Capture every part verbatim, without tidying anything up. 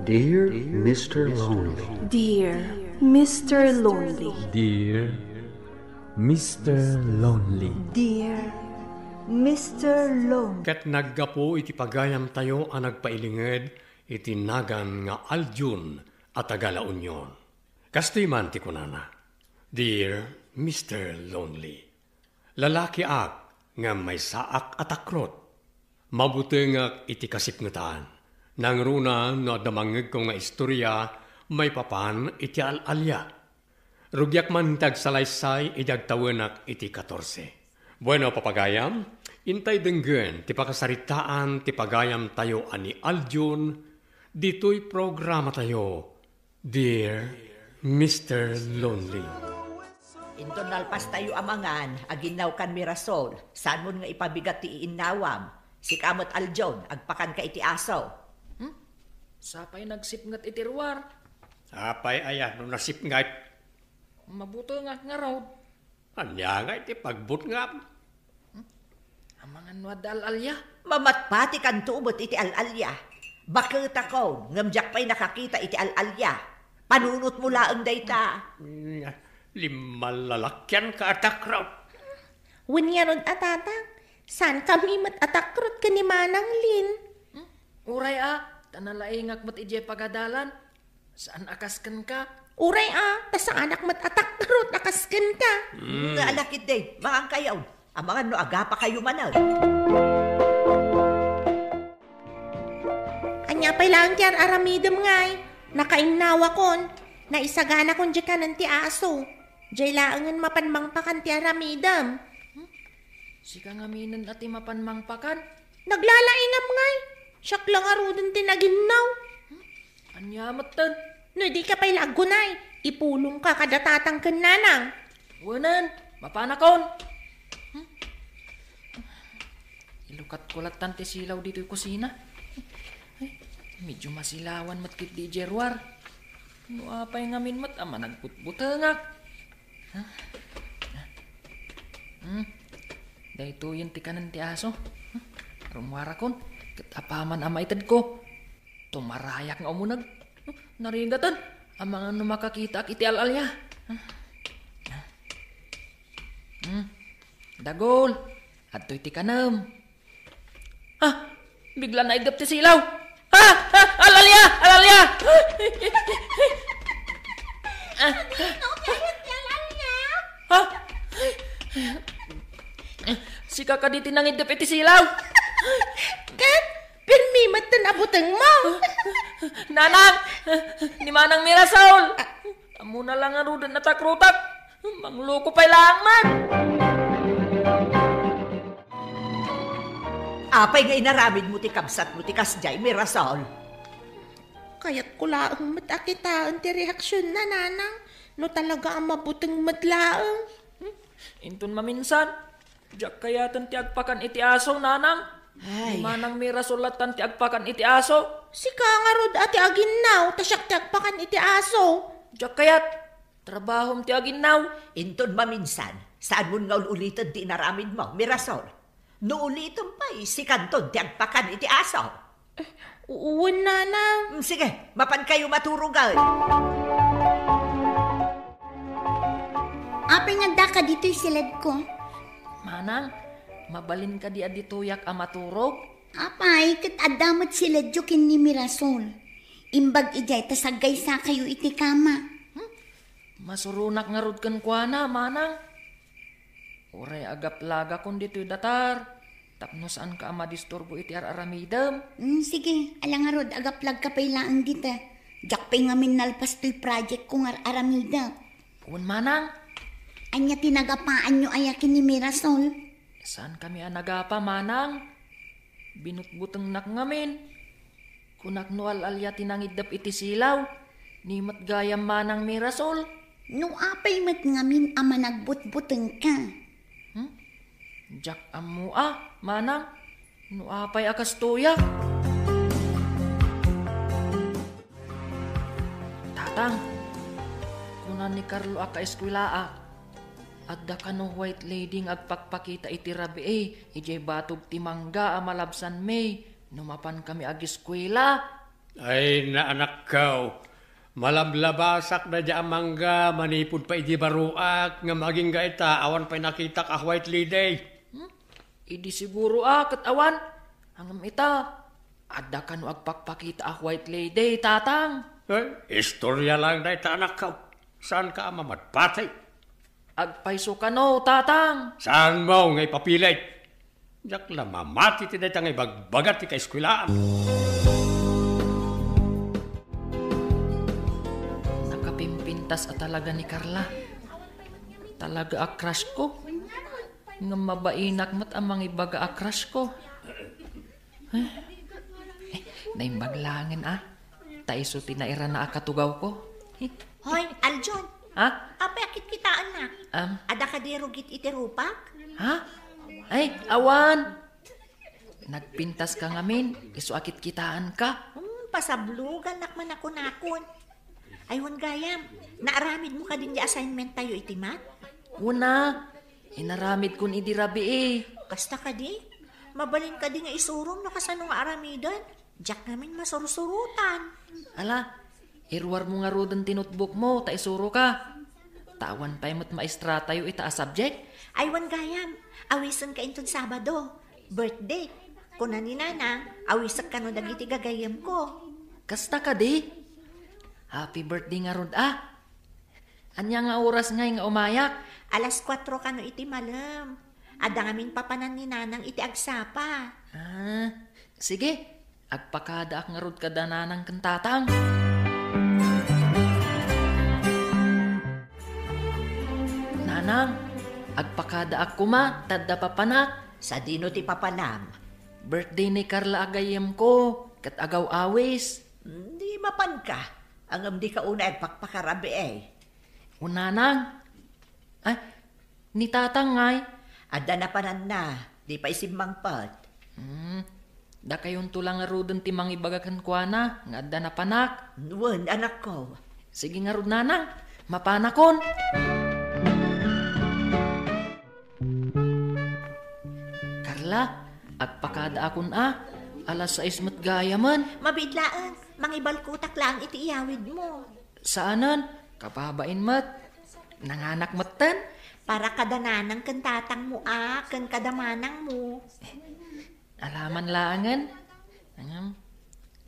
Dear Mister Lonely. Dear Mister Lonely. Dear Mister Lonely. Dear Mister Lonely. Ket naggapu iti pagayamtayo a nagpailinged iti nagan nga Aljun a taga La Union. Kastoy man ti kunana, "Dear Mister Lonely, lalakiak ngem maysaak a takrot. Mabutengak iti kasipngetan. Nangruna no adda mangngegko nga istoria maipapan iti al-alia. Rugiak man ti agsalaysay idi agtawenak iti katorse. Bueno, papagayam, intay denggen ti pakasaritaan ti pagayamtayo a ni Aljun ditoy programatayo, Dear Mister Lonely." Inton nalpastayo a mangan, aginnaw kan Mirasol, saanmon nga ipabigat ti iinnawam. Sika met, Aljun, agpakanka iti aso. Hmm? Sapay nagsipnget iti ruar. Apay aya no nasipnget? Mabutengak ngarud. Ania nga iti pagbutngam? Amangan no adda al-alia? Mamatpatikanto met iti al-alia. Baketakon, ngem diak pay nakakita iti al-alia. Panunotmo laeng dayta. Mm, limmalalakianka a takrot. Wen ngarud a tatang, saankami met a takrot ken ni Manang Lin. Hmm? Uray a, ta nalaingak met idiay pagadalan. Saan a kas kenka? Uray a, ta saanak met a takrot a kas kenka. Mm. Nga alakit, day, mangankayo. Amangan no agapakayo manen. Ania pay laeng ti ar-aramidem ngay? Nakainnawakon. Naisaganakon diay kanen ti aso. Diay laengen mapan mangpakan ti aramidem. Hmm? Sika ngaminen a ti mapan mangpakan? Naglalaingam ngay. Siak la ngaruden ti naginnaw. Hmm? Ania metten? No dika pay la aggunay, ipulongka kada tatang ken nanang. Wenen, mapanakon. Hmm? Ilukatko lattan ti silaw ditoy kusina. Ay, medyo masilawan met ketdi idiay ruar. No apay ngamin met a managbutbutengak. Hmm. Daytoyen ti kanen ti aso. Hmm. Rummuarakon, ket apaman a maitedko. Tumarayak nga umuneg. Hmm. Narigaten. Amangan no makakitaak iti al-alia. Hmm. Dagol, adtoy ti kanem. Ah, bigla naiddep ti silaw. Ah, ah, al-alia, al-alia. Ah. Ano kayat ti al-alia? Ah. Sika kadi ti nangiddep iti silaw? Ket, pirmi met ten abutengmo. Nanang, ni Manang Mirasol. Ammona la ngaruden a takrotak. Mangloko pay laeng man. Apay nga inaramidmo ti kabsatmo ti kasdiay, Mirasol? Kayatko laeng met a kitaen ti reaksionna, Nanang, no talaga a mabuteng met laeng. Hmm? Inton maminsan, diak kayaten ti agpakan iti aso, Nanang. Ay. Ni Manang Mirasol lattan ti agpakan iti aso. Sika ngarud a ti aginnaw, ta siak ti agpakan iti aso. Diak kayat. Trabahom ti aginnaw. Inton maminsan, saanmon nga ul-uliten ti inaramidmo, Mirasol. No ulitem pay, sikanton ti agpakan iti aso. Eh, wen, Nanang. Mm, sige, mapankayo maturog, ay. Apay nga addaka ditoy siledko? Manang, mabalin kadi a ditoyak a maturog? Apay, ket adda met siledyo ken ni Mirasol. Imbag idiay ta saggaysakayo iti kama. Hmm? Masuronak ngarud kenkuana, Manang. Uray agaplagakon ditoy datar, tapno saanka a madisturbo iti ar-aramidem. Mm, sige, ala ngarud, agaplagka pay laeng dita. Diak pay ngamin nalpas toy project ko nga ar-aramidek. Wen, Manang. Ania ti nagapaanyo aya ken ni Mirasol? Saankami a nagapa, Manang. Binutbutengnak ngamin. Kunak no al-alia ti nangiddep iti silaw, ni met gayam Manang Mirasol. No apay met ngamin a managbutbutengka? Hmm? Diak ammo a, Manang. No apay a kastoy a. Tatang, kuna ni Carlo a kaeskuelaak, adda kano white lady nga agpakpakita iti rabii idiay batog ti mangga a malabsan mi no mapankami ageskuela. Ay, naanakko, malablabasak daydiay a mangga manipud pay idi baruak, ngem agingga ita, awan pay nakitak a white lady. Hmm? Idi siguro a ket awan. Ngem ita, adda kano agpakpakita a white lady, Tatang? Ay, istorya laeng dayta, anakko. Saanka a mamatpati? Agpayso kano, Tatang? Saanmo nga ipapilit? Diak la mamati ti dayta nga ibagbaga ti kaeskuelaan. Nakapimpintas a talaga ni Carla. Talaga a crush ko. Ngem mabainak met a mangibaga a crush ko. Eh, naimbag laengen a. Ta isu ti nairana a katugawko. Hoy, Aljon. Ha? Apay a kitkitaennak? Am? Adda kadi rugit iti rupak? Ha? Ay, awan. Nagpintaska ngamin, isu a kitkitaenka. Hmm, pasablogannak man a kunakon. Ay, wen gayam, naaramidmo kadi diay assignment tayo iti math? Wen a, inaramidkon idi rabii. Kasta kadi? Mabalin kadi nga isurom no kasano nga aramiden? Diak ngamin masursurotan. Ala, iruarmo ngaruden ti notebookmo ta isuroka. Ta awan pay met maestratayo ita a subject. Ay, wen gayam, awisenka inton Sabado. Birthday. Kuna ni Nanang, awisek kano dagiti gagayyemko. Kasta kadi? Happy birthday ngarud a. Ania nga oras ngay nga umayak? Alas kuatro kano iti malem. Adda ngamin papanan ni Nanang iti agsapa. Ah, sige. Agpakadaak ngarud kada Nanang ken Tatang. Nanang, agpakadaak koma ta adda papanak. Sadino ti papanam? Birthday ni Carla a gayyemko, ket agaw-awis. Hmm, di mapanka. Ngem dika unay agpakpakarabii. O Nanang. Ay, ni Tatang ngay? Adda napananna, di pay simmangpet. Hmm, dakayonto la ngaruden ti mangibaga kenkuana nga adda napanak. Wen, anakko. Sige ngarud, Nanang, mapanakon. Carla, agpakadaakon a, alas sais met gayamen. Mabiit laeng, mangibalkotak laeng iti iyawidmo. Saanen, kababain met. Nanganak metten. Para kada Nanang ken Tatangmo a, ken kada Manangmo. Alaman laengen. Ngem,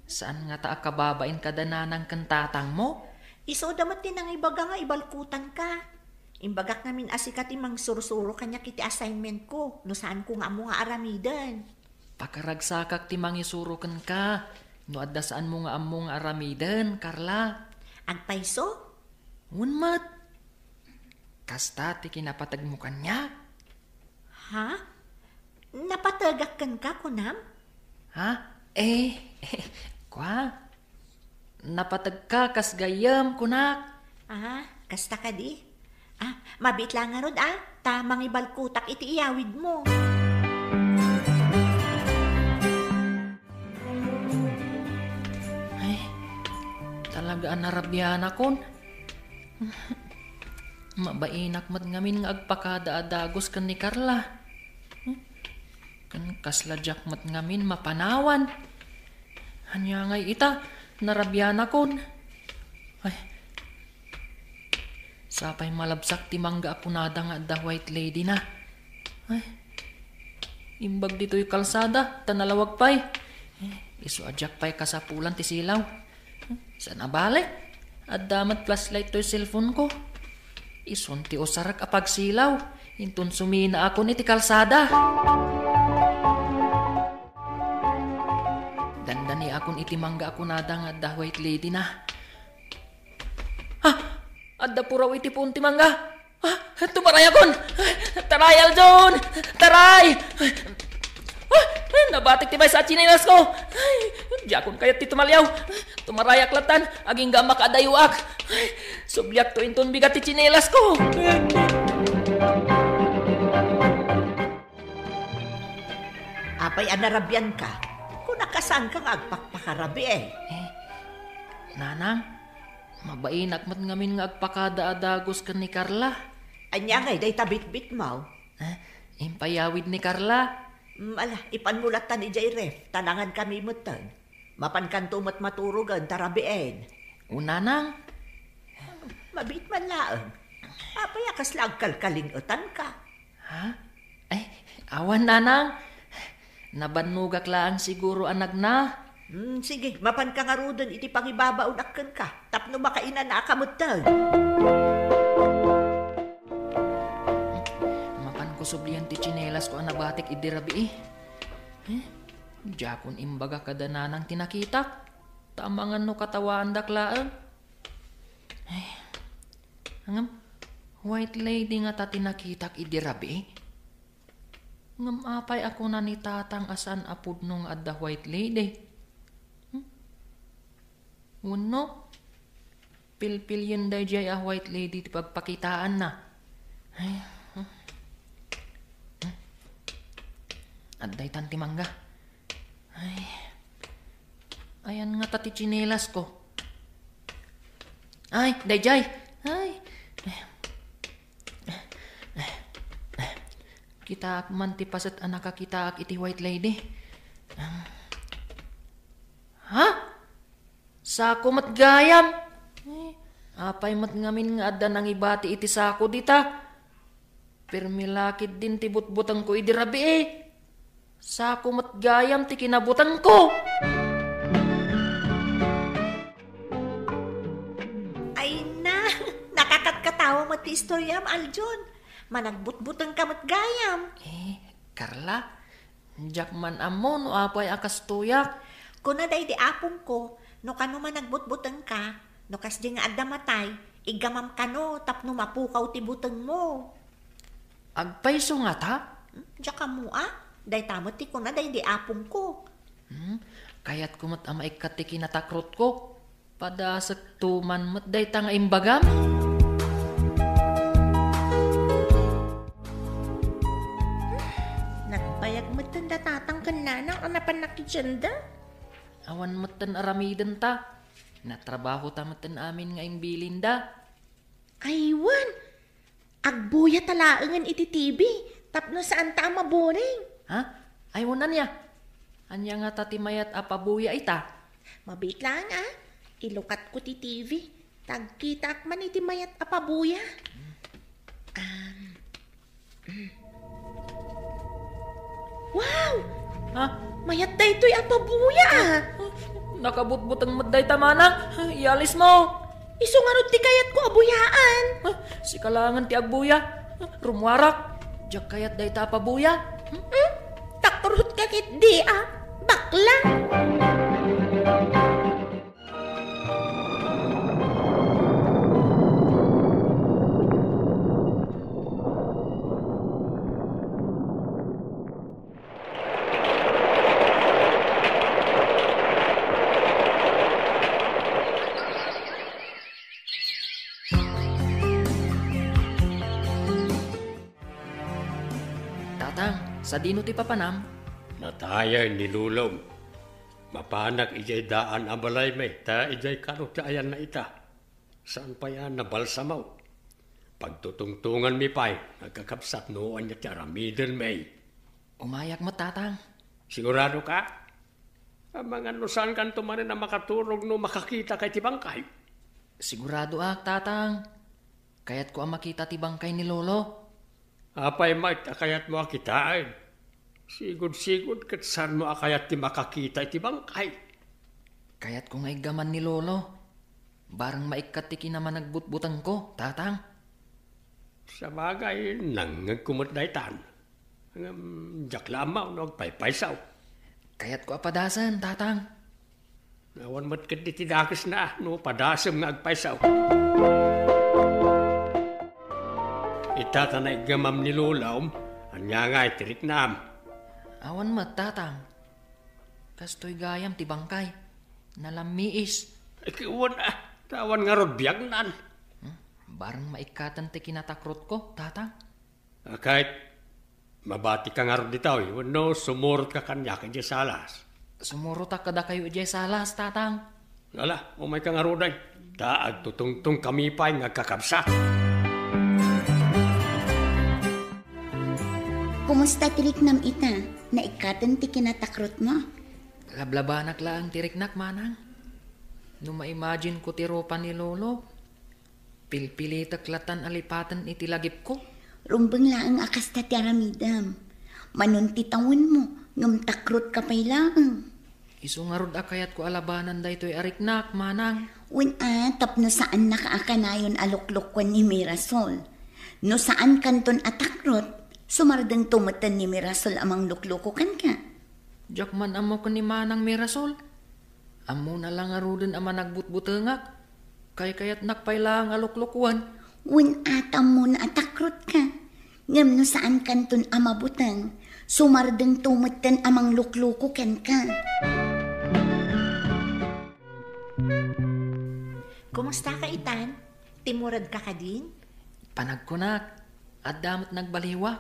saan ngata a kababain kada Nanang ken Tatangmo? Isuda met ti nangibaga nga ibalkotanka. Imbagak ngamin a sika ti mangsursuro kaniak iti assignmentko, no saanko nga ammo nga aramiden. Pakaragsakak ti mangisuro kenka, no adda saanmo nga ammo nga aramiden, Carla. Agpayso? Wen met. Kasta ti kinapategmo kaniak. Ha? Napategak kenka, kunam? Ha? Eh, kua? Napategka kas gayyem, kunak. Ah, kasta kadi? Ah, mabiit la ngarud, ah, ta mangibalkotak iti iyawidmo. Ay, talaga a narabianakon. Mabainak met ngamin nga agpakada a dagus ken ni Carla. Ken kasla diak met ngamin mapanawan. Ania ngay ita, narabianakon. Ay, sapay malabsak ti mangga a kunada nga adda white lady na. Ay, imbag ditoy kalsada, ta nalawag pay. Eh, isu a diak pay kasapulan ti silaw. Saan a bale? Adda met flashlight toy cellphone ko. Isun ti usarek a pagsilaw. Inton suminaakon iti kalsada. Dandaniakon iti mangga a kunada nga adda white lady na. Ha! Adda puraw iti puon ti mangga. Ah, tumarayakon! Taray, Aljon! Taray! Ah, nabatik ti maysa a tsinelas ko! Ay, diakon kayat ti tumaliaw! Tumarayak latan, agingga a makaadayuak! Ay, subliakto inton bigat ti tsinelas ko! Apay a narabianka? Kunaka saanka nga agpakpakarabii. Eh, Nanang, mabainak met ngamin nga agpakada a dagus ken ni Carla. Ania ngay dayta bitbitmo? Eh, impayawid ni Carla. Mm, ala, ipanmo latan idiay ref, ta nangankami metten. Mapankanto met maturogen ta rabiin. O, nanang. Mabiit man laeng. Apay a kasla agkalkaling-etanka? Ha? Ay, awan, nanang. Nabannogak laeng siguro a nagna. Hmm, sige, mapanka ngaruden iti pangibabaonak kenka, tapno makainanaka metten. Mapanko sublian ti tsinelasko a nabatik idi rabii. Eh, diakon imbaga kada nanang ti nakitak. Ta amangan no katawaandak laeng. Ay, ngem, White Lady ngata ti nakitak idi rabii? Ngem apay a kuna ni Tatang a saan a pudno nga adda White Lady? Hmm? Wenno, pilpilien daydiay a White Lady ti pagpakitaanna? Ay, hmm. Hmm? Adda itan ti mangga. Ay, ayan ngata ti tsinelasko. Ay, daydiay. Ay. Kitaak man ti paset a nakakitaak iti White Lady. Ha? Sako met gayam. Eh, apay met ngamin nga adda nangibati iti sako dita? Permi la ketdin ti butbutengko idi rabii. Sako met gayam ti kinabutengko. Ay na, nakakatkatawa met ti istoriam, Aljon. Managbutbutengka met gayam. Eh, Carla, diak man ammo no apay a kastoyak. Kuna daydi apongko, no kano managbutbutengka, no kasdi nga adda matay, iggamam kano tapno mapukaw ti butengmo. Agpayso ngata? Hmm, diak ammo a. Dayta met ti kuna daydi apongko. Hmm, kayatko met a maikkat ti kinatakrotko. Padasekto man met dayta nga imbagam. Nagbayag metten da Tatang ken Nanang a napan nakidianda. Awan metten aramidenta. Natrabahota metten amin nga imbilinda. Aywan! Agbuyata laengen iti T V tapno saanta a maboring. Ha? Ay, wen, ania? Ania ngata ti mayat a pabuya ita? Mabiit laeng a. Ilukatko ti T V. Ta agkitaak man iti mayat a pabuya. Um, Wow! Ha? Mayat daytoy a pabuya, ah. Nakabutbuteng met dayta, manang. Ialismo. Isu ngarud ti kayatko a buyaan. Ha? Sika laengen ti agbuya. Rummuarak. Diak kayat dayta a pabuya. Hmm? Takrutka ketdi, ah. Bakla. Tatang, sadino ti papanam? Natayen ni lolom. Mapanak idiay daan a balaymi, ta idiay kano ti ayanna ita. Saan pay a nabalsamo. Pagtutungtonganmi pay, nagkakabsat no ania ti aramidenmi. Umayak met, Tatang. Sigurado ka? Amangan no saan kanto manen a makaturog no makakita ka iti bangkay? Siguradoak, Tatang. Kayatko a makita ti bangkay ni Lolo. Apay met a kayatmo a kitaen? Sigud-sigud ket saanmo a kayat ti makakita iti bangkay. Kayatko nga iggaman ni Lolo. Bareng maikkat ti kinamanagbutbutengko, Tatang. Sabagay, nangngegko met daytan. Ngem, diak la ammo no agpaypayso. Kayatko a padasen, Tatang. Awan met ketdi ti dakesna no padasem nga agpayso. Ita ta naiggamam ni Lolom, ania ngay ti riknam? Awan met, Tatang. Kastoy gayam ti bangkay. Nalammiis. Ay, ket wen, ah, ta awan ngarud biagnan. Hmm? Bareng maikkaten ti kinatakrotko, Tatang. Akay, mabatika ngarud ditoy, wenno sumurotka kaniak idiay salas? Sumurotak kadakayo idiay salas, Tatang. Ala, umayka ngaruden, ta agtutungtongkami pay nga agkakabsat. Kumusta ti riknam ita? Naikkaten ti kinatakrotmo? Lablabanak laeng ti riknak, manang. No ma-imagine ko ti rupa ni Lolo, pilpilitek latan a lipaten iti lagipko. Rumbeng laeng a kasta ti aramidem. Manon ti tawenmo, ngem takrotka pay laeng. Isu ngarud a kayatko a labanan daytoy a riknak, manang. Wen a, tapno saannak a kanayon a luklukuen ni Mirasol. No saankanton a takrot, sumardengto metten ni Mirasol a manglukluko kenka. Diak man ammo ken ni Manang Mirasol. Ammona la ngaruden a managbutbutengak. Kaykayatnak pay laeng a luklukuen. Wen a, ammona a takrotka. Ngem no saankanton a mabuteng, sumardengto metten a manglukluko kenka. Kumustaka itan? Timmuredka kadin? Panagkunak, adda met nagbaliwak.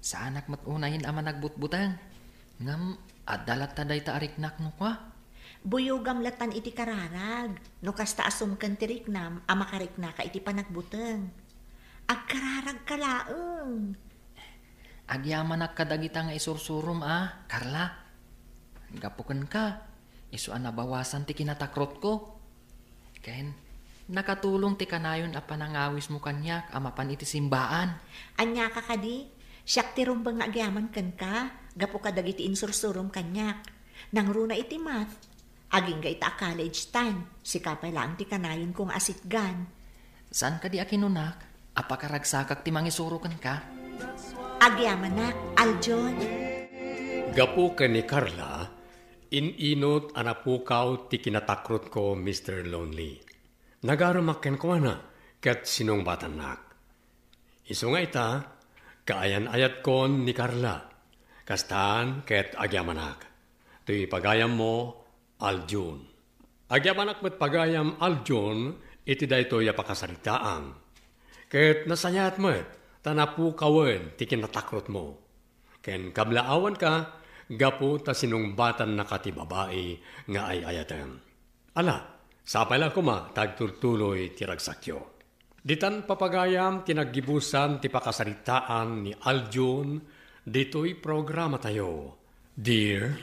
Saanak met unayen a managbutbuteng. Ngem adda latta dayta a riknak no kua. Buyogam latan iti kararag, no kasta a sumken ti riknam a makariknaka iti panagbuteng. Agkararagka laeng. Agyamanak kadagita nga isursurom a, Carla. Gapu kenka, isu a nabawasan ti kinatakrotko. Ken, nakatulong ti kanayon a panangawismo kaniak a mapan iti simbaan. Ania ka kadi? Siak ti rumbeng nga agyaman kenka, gapu kadagiti insursurom kaniak. Nangruna iti math, agingga ita a college tan, sika pay laeng ti kanayonko nga asitgan. Saan kadi a kinunak a pakaragsakak ti mangisuro kenka? Agyamanak, Aljon. Gapu ken ni Carla, in-inut a napukaw ti kinatakrotko, Mister Lonely. Nagarumak kenkuana ket sinungbatannak. Isu nga ita, kaayan-ayatkon ni Carla. Kastan ket agyamanak. Toy pagayammo, Aljun. Agyamanak met pagayam, Aljun, iti daytoy a pakasaritaan. Ket nasayaat met ta napukawen ti kinatakrotmo. Ken kablaawanka gapu ta sinungbatannaka ti babai nga ay-ayatem. Ala, sapay la koma ta agtultuloy ti ragsakyo. Ditan papagayam ti naggibusan ti pakasaritaan ni Aljun ditoy programatayo, Dear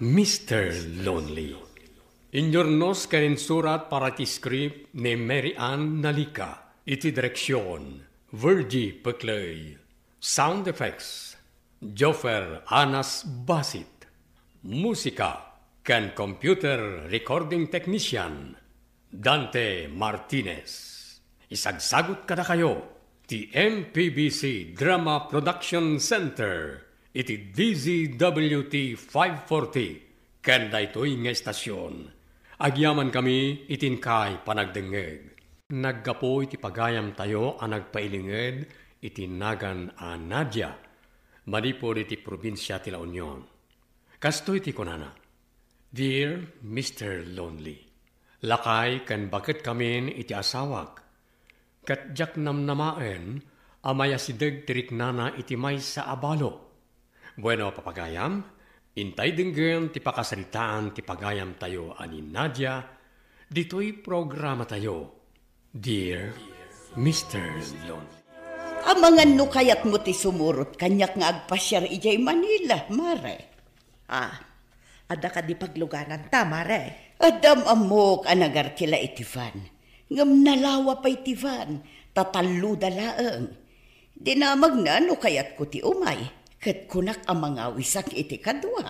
Mister Lonely. Inyurnos ken insurat para iti script ni Mary Ann Nalica, iti direksion, Virgie Peclay. Sound effects, Joffer Anas Basit. Musika ken computer recording technician, Dante Martinez. Isagsagut kadakayo ti M P B C Drama Production Center iti D Z W T five forty ken daytoy nga estasion. Agyamankami iti inkay panagdengngeg. Naggapu iti pagayamtayo a nagpailinged iti nagan a Nadia, manipud iti probinsia ti La Union. Kastoy ti kunana, Dear Mister Lonely, lakay ken baketkamin iti asawak, ket diak namnamaen a mayasideg ti riknana iti maysa a balo. Bueno, papagayam, intay denggen ti pakasaritaan ti pagayamtayo a ni Nadia ditoy programatayo, Dear Mister Lonely. Amangan no kayatmo ti sumurot kaniak nga agpasiar idiay Manila, Mare. Ah, adda kadi paglugananta, Mare? Adda am-ammok a nagarkila iti van. Ngem nalawa pay ti van, ta talloda laeng. Dinamagna no kayatko ti umay, ket kunak a mangawisak iti kadua.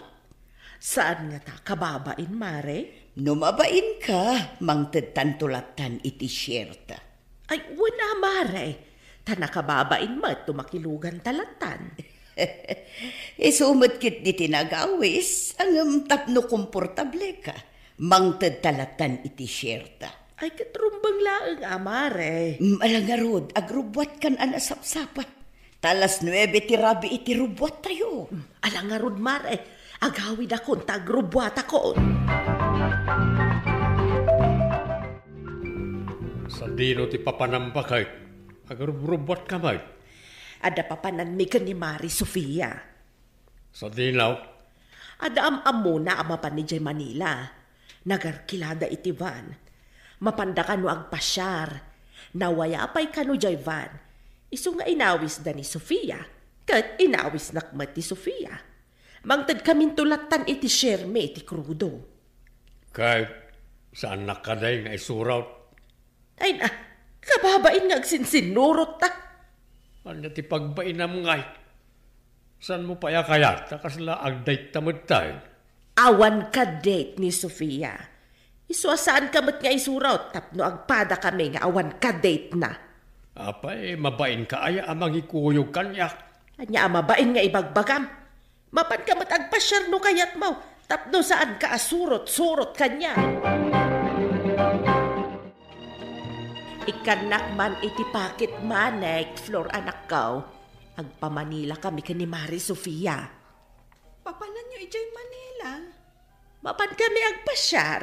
Saan ngata kababain, Mare? No mabainka, mangtedtanto lattan iti share ta. Ay, wen a, Mare. Ta nakababain met no makiluganta lattan. Isu met ketdi ti nagawis, ngem tapno komportableka, mangtedta lattan iti share ta. Ay, ket rumbeng laeng a, Mare. Mm, ala ngarud, agrubbuatkan a nasapsapa. Ta alas nuebe ti rabii iti rubbuattayo. Mm, ala ngarud, Mare. Agawidakon ta agrubbuatakon. Sadino ti papanam, baket? Agrubrubuatka met. Adda papananmi ken ni Mare Sofia. Sadino? Adda am-ammona a mapan idiay Manila. Nagarkilada iti van. Mapanda kano agpasiar. Nawaya pay kano diay van. Isu nga inawisda ni Sofia, ket inawisnak met ni Sofia. Mangtedkaminto lattan iti siermi iti krudo. Ket saannak kadi nga isurot? Ay na, kababain nga agsinsinnurot ta. Ania ti pagbainam ngay? Saanmo pay a kayat ta kasla agdate ta metten? Awan ka-date ni Sofia. Isu a saanka met nga isurot tapno agpadakami nga awan ka-date na. Apay, mabainka aya a mangikuyog kaniak? Ania a mabain nga ibagbagam? Mapanka met agpasiar no kayatmo, tapno saanka a surot-surot kaniak. Ikkannak man iti pocket money, Flor, anakko. Agpa-Manila kami ken ni Mari Sofia. Papananyo idiay Manila? Mapan kami agpasiar.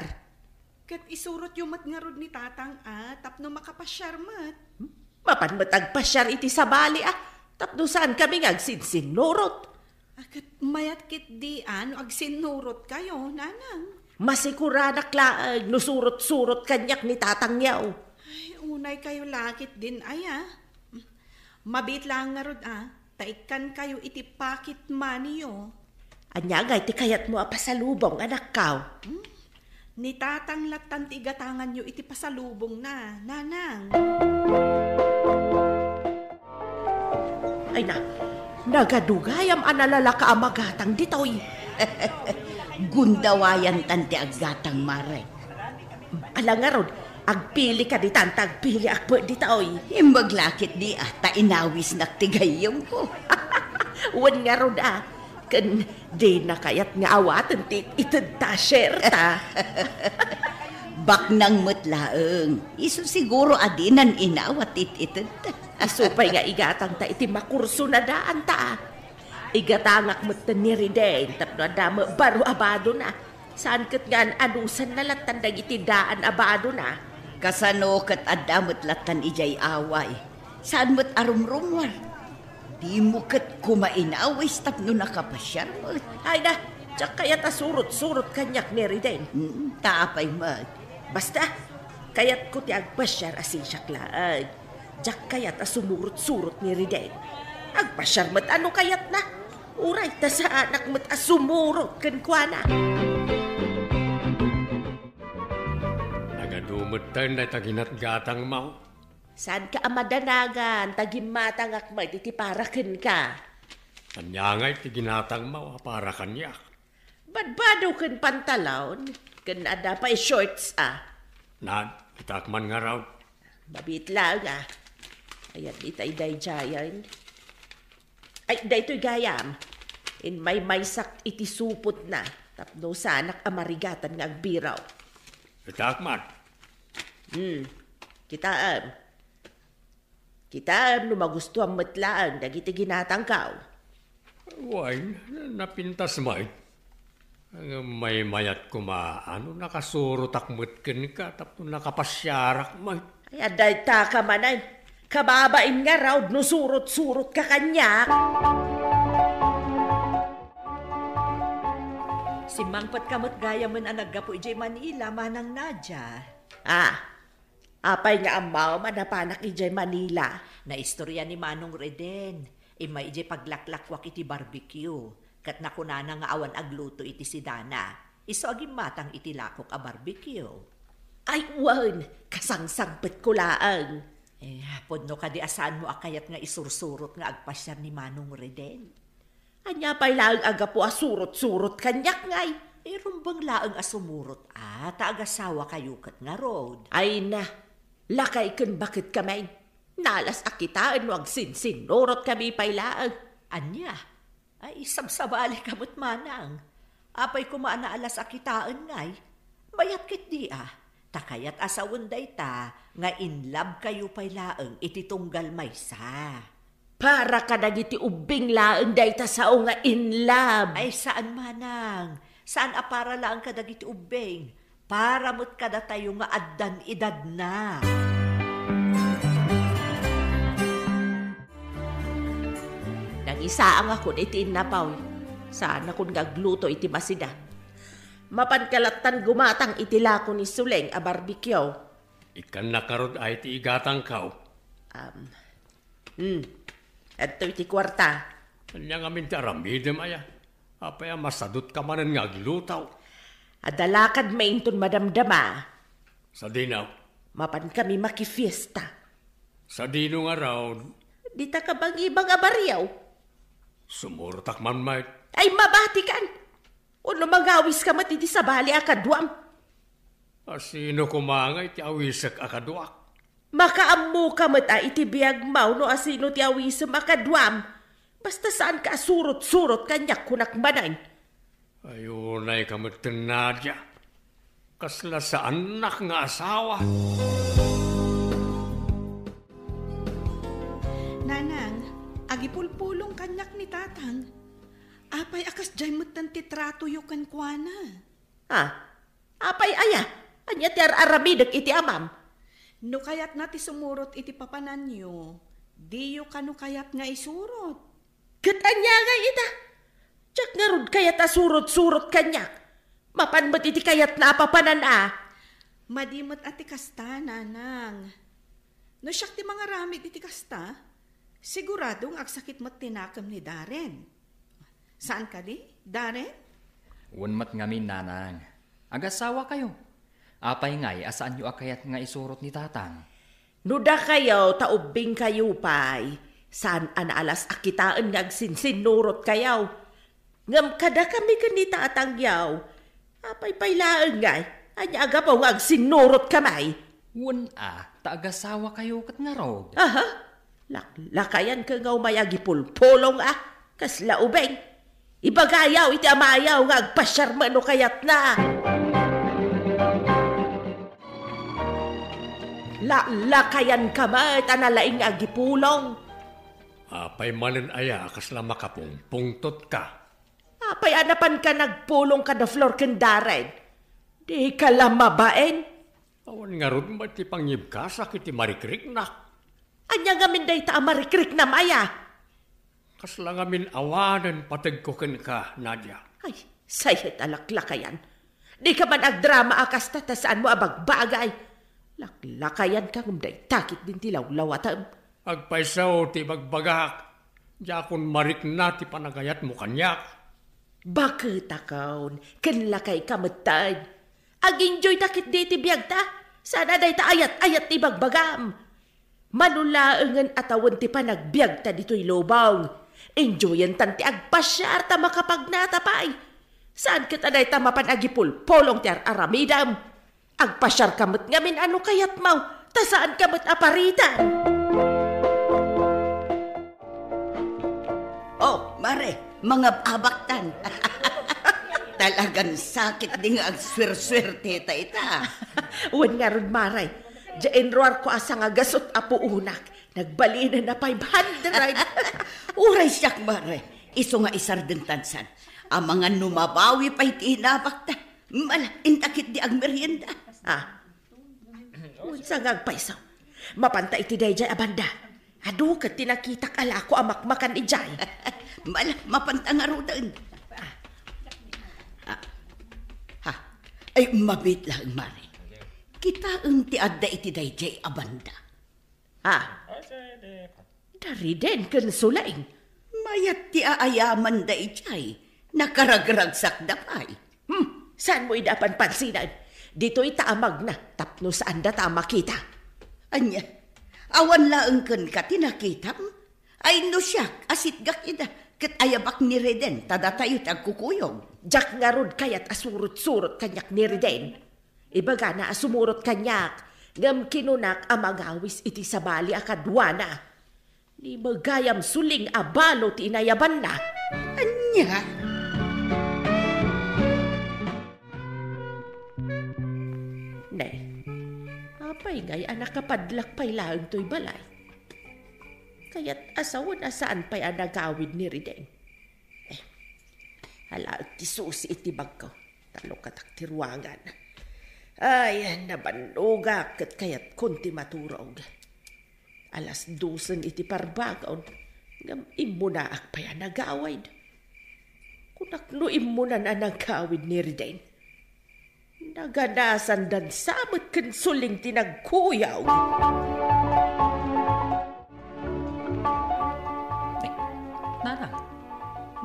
Ket isurotyo met ngarud ni Tatang a tapno makapasiar met. Mapan met agpasiar iti sabali a tapno saan kami nga agsinsinnurot. A, ket mayat ketdi a no agsinnurotkayo, nanang. Masikuranak laeng no surot-surot kaniak ni Tatangyo. Ay, unaykayo la ketdin aya. Mabiit laeng ngarud a, ta ikkankayo iti pocket moneyyo. Ania ngay ti kayatmo a pasalubong, anakko? Hmm? Ni Tatang lattan ti igatanganyo iti pasalubongna, nanang. Ay na, nagadugayam a nalalaka a magatang ditoy. Gundawayantan ti aggatang, Mare. Ala ngarud, agpili ka ditan ta agpili ak met ditoy. Imbag la ketdi a, ta inawisnak ti gayyemko. Wen ngarud a, ken dina kayat nga awaten ti ited ta, share ta. Baknang met laeng. Isu siguro a dinan inawat ti ited ta. Isu pay nga igatang ta iti makurso na daan ta. Igatangak met ni Riden tapno adda met baro a badona. Saan ket nga an-anusanna lattan dagiti daan a badona. Kasano ket adda met lattan idiay away? Saan met a rumrumuar? Dimo ket koma inawis tapno nakapasiar met. Ay na, diak kayat a surot-surot kaniak ni Riden. Mm, ta apay met? Basta, kayatko ti agpasiar a sisiak laeng. Diak kayat a sumurot-surot ni Riden. Agpasiar met a no kayatna. Uray ta saanak met a sumurot kenkuana. Nagadu metten dayta ginatgatangmo. Saanka a madanagan ta gimmatangak met iti para kenka. Ania ngay ti ginatangmo a para kaniak? Badbado ken pantalon, ken adda pay shorts a. Nan, itak man ngarud. Mabiit laeng a. Ayan, itay daydiayen. Ay, daytoy gayam. Inmaymaysak iti supotna, tapno saanak a marigatan nga agbiro. Itak man. Hmm, kitaem. Kitaem no magustuam met laeng dagiti ginatangko. Wen, napintas met. Ngem maymayat koma a no nakasurotak met kenka tapno nakapasiarak met. Ay, adda dayta ka manen. Kababain ngarud no surot-surotka kaniak. Simmangpetka met gayamen a naggapu idiay Manila, Manang Nadia. Ah, apay nga ammom a napanak idiay Manila? Naistorya ni Manong Reden. Immay idiay paglaklakwak iti barbecue, ket nakunana nga awan agluto iti sidana. Isu a gimmatang iti lakok a barbecue. Ay, wen, kasangsangpetko laeng. Eh, pudno kadi a saanmo a kayat nga isursurot nga agpasiar ni Manong Reden? Ania pay laeng a gapu a surot-surot kaniak ngay? Eh, rumbeng laeng a sumurot a, ta agasawakayo ket ngarud. Ay na, lakay ken baket kami. Nalas a kitaen no agsinsinnurot kami pay laeng. Ania? Ay, sabsabalika met manang. Apay koma a naalas a kitaen ngay? Mayat ketdi a, ta kayat a sawen dayta nga in love kayo pay laeng iti tunggal maysa. Para kadagiti ubbing laeng dayta sao nga in love. Ay, saan manang. Saan a para laeng kadagiti ubbing. Para met kadatayo nga addan edadna. Nangisaangakon iti innapaw. Saanakon nga agluto iti masida. Mapanka lattan gumatang iti lako ni Suleng a barbecue. Ikkannak ngarud a iti igatangko. Um, hmm. Adtoy ti kuarta. Ania ngamin ti aramidem aya? Apay a masadutka manen nga agluto? Adda lakadmi inton madamdama. Sadino? Mapankami makifiesta. Sadino ngarud? Dita kabangibang a barrio. Sumurotak man met. Ay, mabatikan! Wenno mangawiska met iti sabali a kaduam? A sino koma ngay ti awisek a kaduak? Makaammoka met a iti biagmo no asino ti awisem a kaduam. Basta saanka a surot-surot kaniak, kunak manen. Ay, unayka met, Nadia. Kasla saannak nga asawa. Nanang, agipulpulong kaniak ni Tatang. Apay a kasdiay metten ti tratoyo kenkuana? Ah, apay aya? Ania ti ar-aramidek iti amam? No kayatna ti sumurot iti papananyo, diyo kano kayat nga isurot? Ket ania ngay ita? Diak ngarud kayat a surot-surot kaniak. Mapan met iti kayatna a papanan a. Madi met a ti kasta, Nanang. No siak ti mangaramid iti kasta, sigurado nga agsakit met ti nakem ni Darren. Saan kadi, Darren? Wen met ngamin, Nanang. Agasawakayo. Apay ngay a saanyo a kayat nga isurot ni Tatang? No dakayo ta ubbingkayo pay, saan a naalas a kitaen nga agsinsinnurotkayo. Ngem kadakami ken ni Tatangyo, apay pay laeng ngay, ania a gapu nga agsinnurotkami? Wen a, ta agasawakayo ket ngarud. Aha? Laklakayanka nga umay agipulpulong a, kasla ubing. Ibagayo iti amayo nga agpasiar met no kayatna. Laklakayanka met a nalaing nga agipulong. Apay manen aya a kasla makapungpungtotka? Apay a napanka nagpulong kada Flor ken Darren? Dika la mabain? Awan ngarud met ti pangibkasak iti marikriknak. Ania ngamin dayta a marikriknam aya? Kasla ngamin awanen pategko kenka, Nadia. Ay, sayet a laklakayan. Dika man agdrama a kasta ta saanmo a bagbagay. Laklakayanka ngem dayta ketdin ti lawlawatem. Agpayso ti ibagbagak. Diakon marikna ti panagayatmo kaniak. Baketakon, ken lakayka metten. Ag-enjoyta ketdi iti biagta. Saan a dayta ayat-ayat ti ibagbagam. Mano laengen a tawen ti panagbiagta ditoy lubong. Enjoyentan ti agpasiar ta makapagnata pay. Saan ket a dayta mapan agipulpulong ti ar-aramidem. Agpasiarka met ngamin a no kayatmo, ta saanka met a paritan. Oh, Mare, mangab-abaktan. Talagan sakit di nga agsuersuerte ta ita. Wen ngarud, Mare, diay inruarko a sangagasut a puonak. Nagbalinen a five hundred. Uray siak, Mare. Isu nga isardengtan san. Amangan no mabawi pay ti inabakta. Mala, inta ketdi agmerienda. Ah. Unsa nga agpayso? Mapanta iti daydiay a banda. Adu ket ti nakitak a lako a makmakan idiay. Mala, mapanta ngaruden. Ah. Ah. Ha. Ay, mabiit laeng, Mare. Kitaem ti adda iti daydiay a banda. Ha? Dariden ken Suleng. Mayat ti aayamanda idiay. Nakaragragsakda pay. Hmm, saanmo ida a panpansinen? Ditoy ta amagna tapno saandata a makita. Ania? Awan laeng kenka ti nakitam? Ay, no siak, asitgak ida, ket ayabak ni Reden, ta datayo ti agkukuyog. Diak ngarud kayat a surot-surot kaniak ni Reden. Ibagana a sumurot kaniak, ngem kinunak a mangawis iti sabali a kaduana. Ni magayam Suleng a balo ti inayabanna. Ania? Ne, apay ngay a nakapadlak pay laeng toy balay? Kayat a sawen a saan pay a nagawid ni Riden. Eh, alaek ti susi iti bagko. Talukatak ti ruangan. Ay, nabannogak ket kayatkon ti maturog. Alas dosen iti parbangon, ngem immunaak pay a nagawid. Kunak no immunan a nagawid ni Riden. Naganasan dansa met ken Suleng ti nagkuyaw. Eh, Nanang,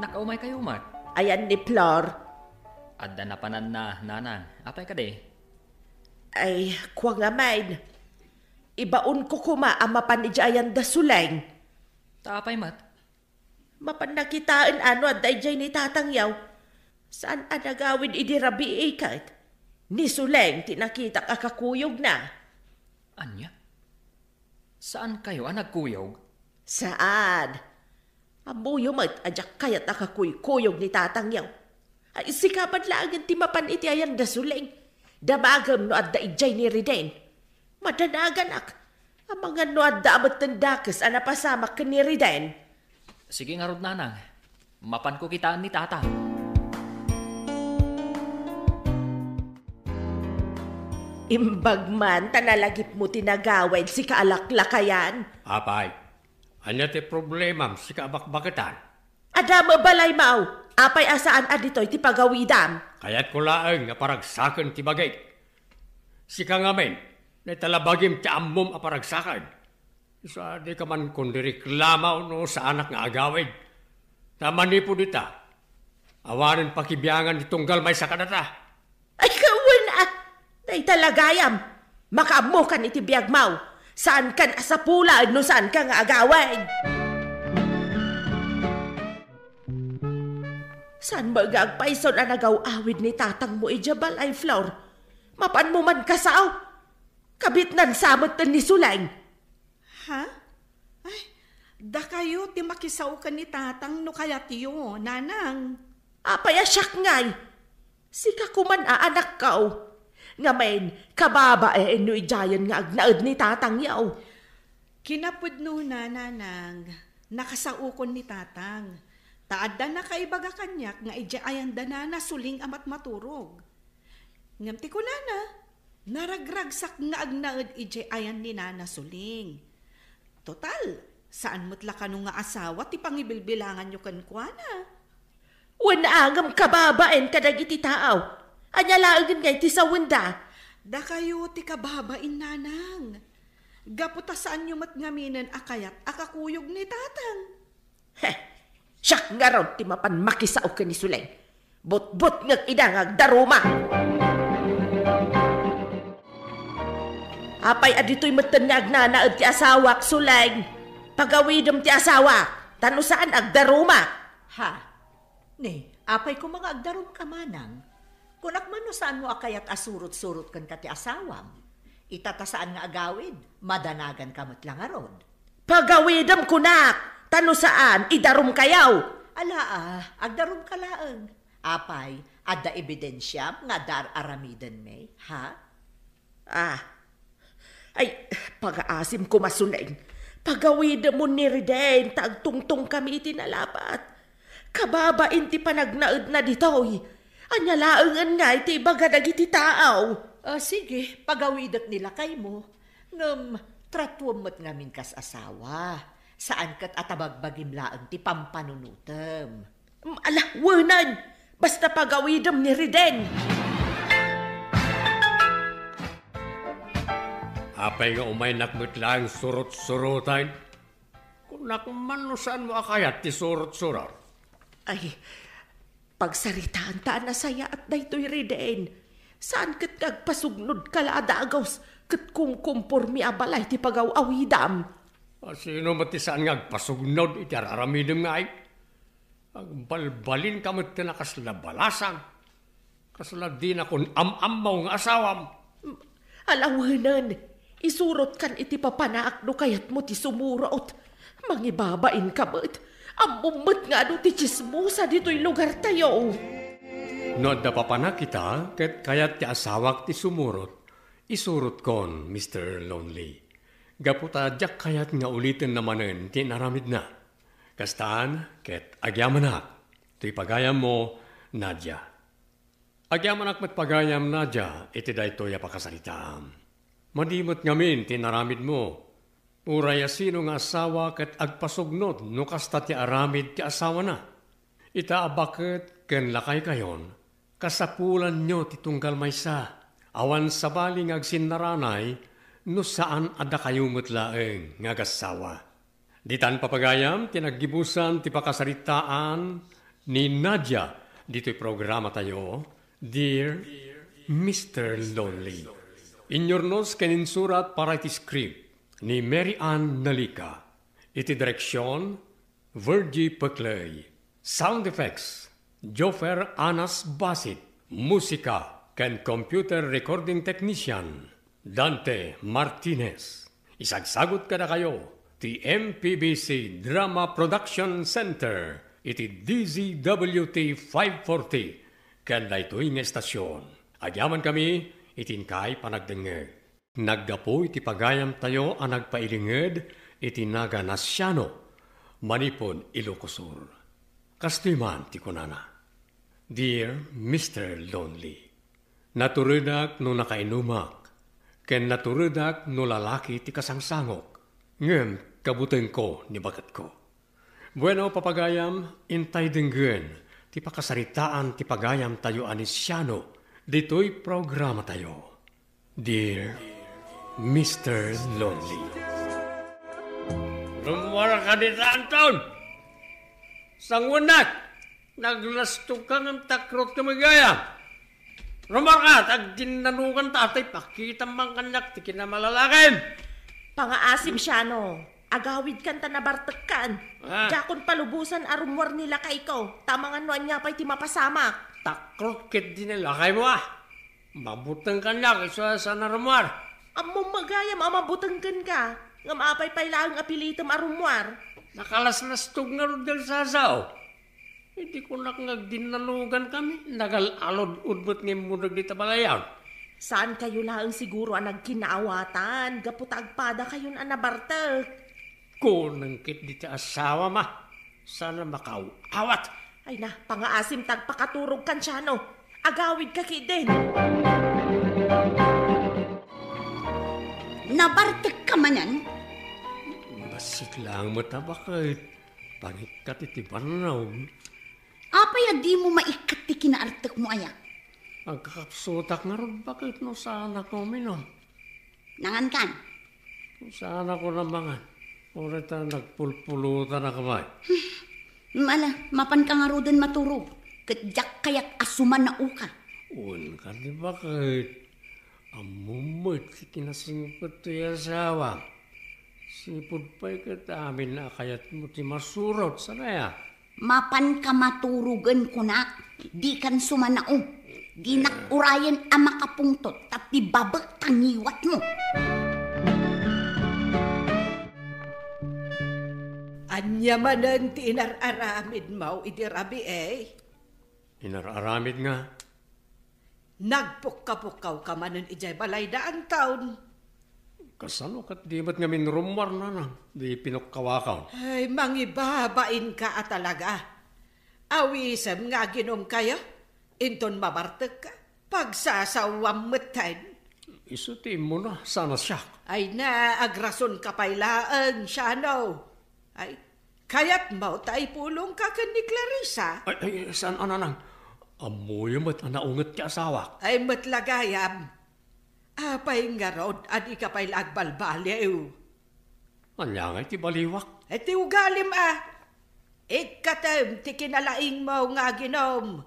nakaumay kayo met? Ayan ni Flor. Adda napananna, nanang. Apay kadi? Ay, kua ngamin. Ibaonko koma a mapan idiay ayan da Suleng. Ta apay met? Mapanna kitaen no adda idiay ni tatangyaw. Saan a nagawid idi rabii ket? Ni Suleng ti nakitak a kakuyogna. Ania? Saankayo a nagkuyog? Saan? Ammoyo met a diak kayat a kakuykuyog ni tatangyaw. Ay, sika man laengen ti mapan iti ayan da Suleng. Damagem no adda idiay ni Riden. Madanaganak. Amangan no adda a metten dakes a napasamak ken ni Riden. Sige ngarud, nanang. Mapanko kitaen ni tatang. Imbag man ta nalagipmo ti nagawid, sika a laklakayan. Apay, ania ti problemam, sika a bakbaketan? Adda met balaymo. Apay a saan a ditoy ti pagawidam? Kayatko laeng nga paragsaken ti bagik. Sika ngamin, naitalabagim ti ammom a paragsaken. Isu a dika man kundireklamo no saanak nga agawid. Ta manipud ita, awanen pakibiangan ti tunggal maysa kadata. Ay, kawen a! Dayta la gayam! Makaammokan iti biagmo! Saankan a sapulan no saanka nga agawid! Saan met nga agpayson a nagaw-awid ni tatangmo idiay balay, Flor? Mapanmo man kasao? Kabitnan sa met ni Suleng. Ha? Ay, dakayo ti makisao ken ni tatang no kayatyo, nanang. Apay a siak ngay? Sika koman a anakko. Ngamin, kababain no idiayen nga agnaed ni tatangyo. Kinapudnona, nanang, nakasaokon ni tatang. Ta adda nakaibaga kaniak nga idiay ayan da Nana Suling a matmaturog. Ngem ti kunana, naragragsak nga agnaed idiay ayan ni Nana Suling. Total, saan met la kano nga asawa ti pangibilbilanganyo kenkuana. Wen a ngem kababain kadagiti tao. Ania laengen nga iti sawenda? Dakayo ti kababain, nanang. Gapu ta saanyo met ngaminen a kayat a kakuyog ni tatang. Heh, siak ngarud ti mapan makisao ken ni Suleng. Butbutngek ida nga agdaruma. Apay a ditoy metten nga agnanaed ti asawak, Suleng? Pagawidem ti asawak, ta no saan agdaruma. Ha? Ni, apay koma nga agdarumka, manang? Kunak man no saanmo a kayat a surot-surot kenka ti asawam. Ita ta saan nga agawid, madanaganka met la ngarud. Pagawidem kunak, ta no saan, idarumkayo. Ala, ah, agdarumka laeng. Apay, adda ebidensiam nga adda ar-aramidenmi, ha? Ah. Ay, pagaasim koma, Suleng. Pagawidem ni Riden ta agtungtongkami iti nalabat. Kababain ti panagnaedna ditoy. Ania laengen nga iti ibaga dagiti tao? Ah, sige, pagawidek ni lakaymo. Ngem, tratuem met ngamin kas asawa. Saan ket a tabagbagim laeng ti pampanunotem. Mm, ala, wenen! Basta pagawidem ni Riden! Apay nga umaynak met laeng surot-suroten? Kunak man no saanmo a kayat ti surot-surot. Ay, pagsaritaan ta a nasayaat daytoy, Riden. Saan ket nga agpasugnod ka la a dagus ket kumkumpormi a balay ti pagaw-awidam? A, sino met ti saan nga agpasugnod iti ar-aramidem nga ay? Agbalbalinka met ken a kasla balasang. Kasla dinakon am-ammo nga asawam. Ala wenen, isurotkan iti papanak no kayatmo ti sumurot. Mangibabainka met. Ammom met nga adu ti tsismosa ditoy lugartayo. No adda papanak ita, ket kayat ti asawak ti sumurot, isurotkon, Mister Lonely. Gapu ta diak kayat nga ulitenna manen ti inaramidna. Kastan, ket agyamanak, toy pagayammo, Nadia. Agyamanak met pagayam, Nadia, iti daytoy a pakasaritaam. Madi met ngamin ti inaramidmo. Uray a sino nga asawa ket agpasugnod no kasta ti aramid ti asawana. Ita a baket ken lakaykayon, kasapulanyo ti tunggal maysa. Awan sabali nga agsinnaranay no saan a dakayo met laeng nga agassawa. Ditan, papagayam, ti naggibusan ti pakasaritaan ni Nadia Ditoy programa tayo, Dear Mister Lonely. Inyurnos ken insurat para iti script ni Mary Ann Nalica. Iti direksyon, Virgie Peclay. Sound effects, Joffer Anas Basit. Musika ken computer recording technician, Dante Martinez. Isagsagut kadakayo ti M P B C Drama Production Center iti D Z W T five forty ken daytoy nga estasyon. Agyamankami iti inkay panagdengngeg. Naggapu iti pagayamtayo a nagpailinged iti nagan a Siano manipud Ilocos Sur. Kastoy man ti kunana, Dear Mister Lonely, naturedak no nakainumak, ken naturedak no lalaki ti kasangsangok, ngem kabutengko ni baketko. Bueno, papagayam, intay denggen ti pakasaritaan ti pagayamtayo a ni Siano ditoy programatayo. Dear Mister Lonely. Rummuarka dita, Anton! Sanguennak! Naglastogka ngem takrot ka magayam. Rummuarka, ta agdinnanugan ta, tay pakitam man kaniak ti kinamalalakim. Pangaasim, Siano. Agawidkan ta nabartekkan. Ah. Diakon palubosan a rummuar ni lakayko, ta amangan no ania pay ti mapasamak. Takrot ketdi ni lakaymo, a. Mabuteng kaniak isu a saan a rummuar. Ammom gayam a mabuteng kenka, ngem apay pay laeng a pilitem a rummuar? Nakalaslastog ngarud nga agsasao. Idi kunak nga agdinnanugankami, nagal-alud-ud met nga immuna dita balayan. Saankayo laeng siguro a nagkinaawatan gapu ta agpadakayon a nabartek. Kunam ketdi ti asawam a saan a makaaw-awat. Ay na, pangaasim ta agpakaturogkan, Siano. Agawidka ketdin. Nabartekka manen? Bassit laeng met a baket. Pangikkat iti bannog. Apay a dimo maikkat ti kinaartekmo aya? Agkakapsutak ngarud baket no saanak nga uminom. Nangankan? Saanak a mangan. Uray ta nagpulpulutan a kamay. Ala, mapanka ngaruden maturog. Ket diak kayat a sumanaoka. Wen kadi baket. Ammom met ti kinasingpet toy asawam. Sipud pay ket amin a kayatmo ti masurot, saan aya? Mapanka maturogen kunak, dikan sumanao. Dinak urayen a makapungtot, tapno ibabek ta ngiwatmo. Ania manen ti inar-aramidmo idi rabii? Inar-aramid nga? Nagpukkapukkaw ka manen idiay balay da Anton. Kasano ket di met ngamin rummuar, nanang, di pinukkawakon? Ay, mangibabain ka a talaga. Awisem nga aginom kayo, inton mabartek ka, pagsasaoam metten. Isu ti immuna, saan a siak. Ay na, agrason ka pay laeng, Siano. Ay, kayatmo ta ipulongka ken ni Clarissa? Ay, ay, saan a, nanang. Ammoyo met a naunget ti asawak. Ay, met la gayam. Apay ngarud a dika pay la agbalbaliw? Ania ngay ti baliwak? Ay, ti ugalim a. Ikkatem ti kinalaingmo nga aginom.